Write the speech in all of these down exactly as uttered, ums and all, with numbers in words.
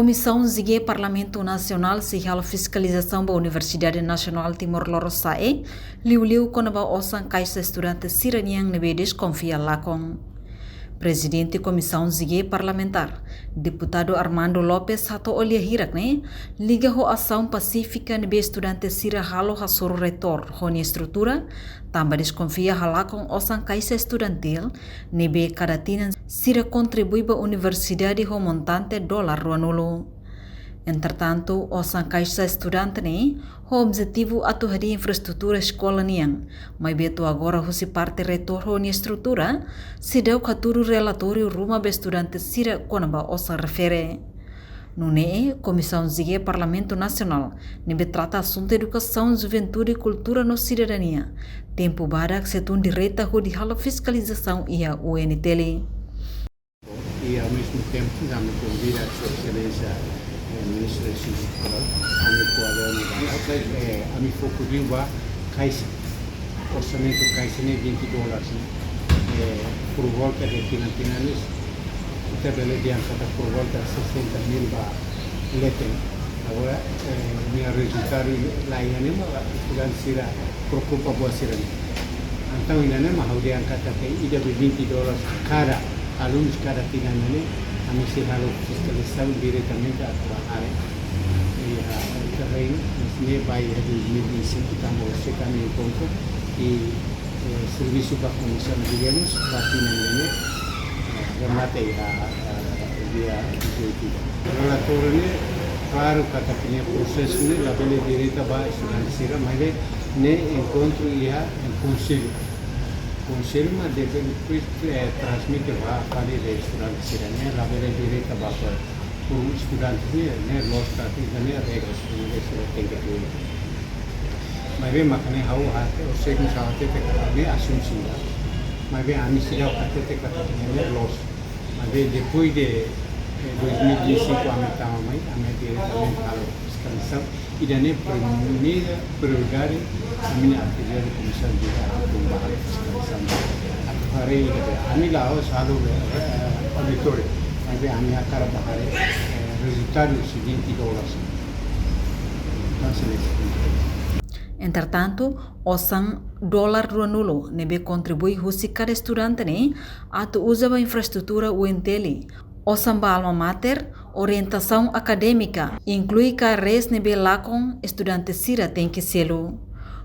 Komisaun G G Parlamentu Nasionál sei halo fiskalizasaun ba Universidade Nasionál Timor Lorosa'e, liuliu kona-ba osan kaixa estudante sira-nian ne'ebé deskonfia lakon. Prezidente Komisaun G G Parlamentár, Deputadu Armando Lopes hato'o lia hirak ne'e, liga ho asaun pasífika ne'ebé estudante sira halo hasoru reitór ho nia estrutura, tanba deskonfia halakon osan kaixa estudantil, ne'ebé kada tinan sira kontribui ba universidade ho montante dolar ruanulu. Entretantu, osan kaixa estudante ne'e, ho objetivu atu hadi'a infraestrutura eskola nian, maibé to'o agora husi parte reitór ho nia estrutura, seidauk hatudu relatóriu ruma ba estudante sira kona-ba osan refere. Nune'e, Komisaun G G Parlamentu Nasionál, ne'ebé trata asuntu edukasaun, juventude, kultura no sidadania, tempu badak sei tun direta hodi halo fiskalizasaun iha U N T L. E, ao mesmo tempo, também convida a Sua Excelência, eh, Ministro da Infraestrutura, ami ko'alia ona, eh, ami foku liu ba kaixa, orsamentu kaixa ne'e vinte dólares, eh, por volta de tinan-tinan ne'e, ita bele dehan katak por volta sessenta mil ba leten. Agora, eh, nia rezultadu la iha ne'e, mas estudante sira preokupa buat sira-ne'e. Entaun, ida-ne'e mak ha'u dehan katak ida be vinte dólares kada alunus kada tinan ne'e, ami sei halo fiskalizasaun diretamente atu ba haree. E, ah, terrenu, mas ne'e ba iha dois mil e vinte e cinco, tanba horisehik ami enkontru, e, eh, servisu ba komisaun, digamos, ba tinan ne'e, eh, remata iha, eh, dia dezoito. Relatóriu ne'e, klaru katak nia prosesu ne'e labele direta ba estudante sira, maibé ne'e enkontru iha konsellu. Konsellu mak deve depois, eh, transmite ba fali ba estudante sira-ne'e, labele direta ba, ba, por estudante ne'e, ne'e loos katak ida-ne'e regras ne'ebé sira tenke tuir. Maibé mak ne'e ha'u hatete, horisehik ha'u hatete katak ne'e asumsaun ida. Maibé ami seidauk hatete katak ne'e loos. Maibé depois de, eh, dois mil e vinte e cinco ami tama mai, ami diretamente halo fiskalizasaun. Ida-ne'e primeira prioridade, ami-nia atividade komisaun de atu ba halo fiskalizasaun. Atu haree ida-ne'e, ami la'ós halo, eh, auditóriu, maibé ami hakarak ba haree, eh, rezultadu husi vinte dólares. Entaun, se Entretantu, osan dolar ruanulu ne'ebé kontribui husi kada estudante ne'e atu uza ba infraestrutura U N T L, osan ba alma mater, orientasaun akadémika, inklui karrera ne'ebé lakon estudante sira tenke selu.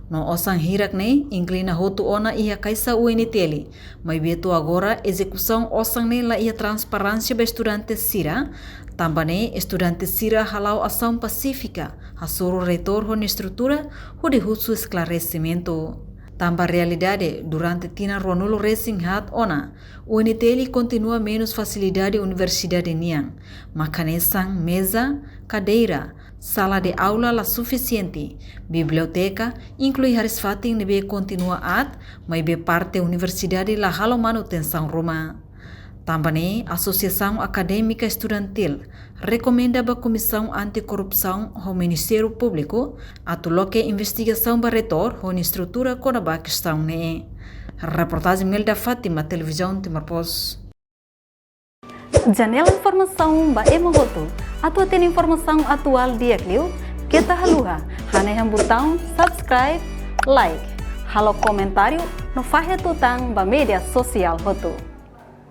No osan hirak ne'e inklina hotu ona iha kaixa U N T L, maibé to'o agora ezekusaun osan ne'e la iha transparénsia ba estudante sira, tanba ne'e estudante sira hala'o asaun pasífika, hasoru reitór ho nia estrutura, hodi husu esklaresimentu. Tanba realidade, durante tinan ruanulu resin haat ona, U N T L kontinua menus fasilidade universidade nian, mak hanesan meza, kadeira, sala de aula la sufisiente, biblioteka, inklui hariis-fatin ne'ebé kontinua aat, maibé parte universidade la halo manutensaun ruma. Tanba ne'e, Asosiasaun Akadémika Estudantil rekomenda ba Komisaun Anti-Korrupsaun ho Ministériu Públiku atu loke investigasaun ba reitór ho nia estrutura kona-ba kestaun ne'e. Reportajen Melda Fátima, Televizaun Timor Post. Janela informasaun ba ema hotu. Atu hatene informasaun atuál di'ak liu, keta haluha hanehan butaun subscribe, like, halo komentáriu no fahe tutan ba média sosiál hotu.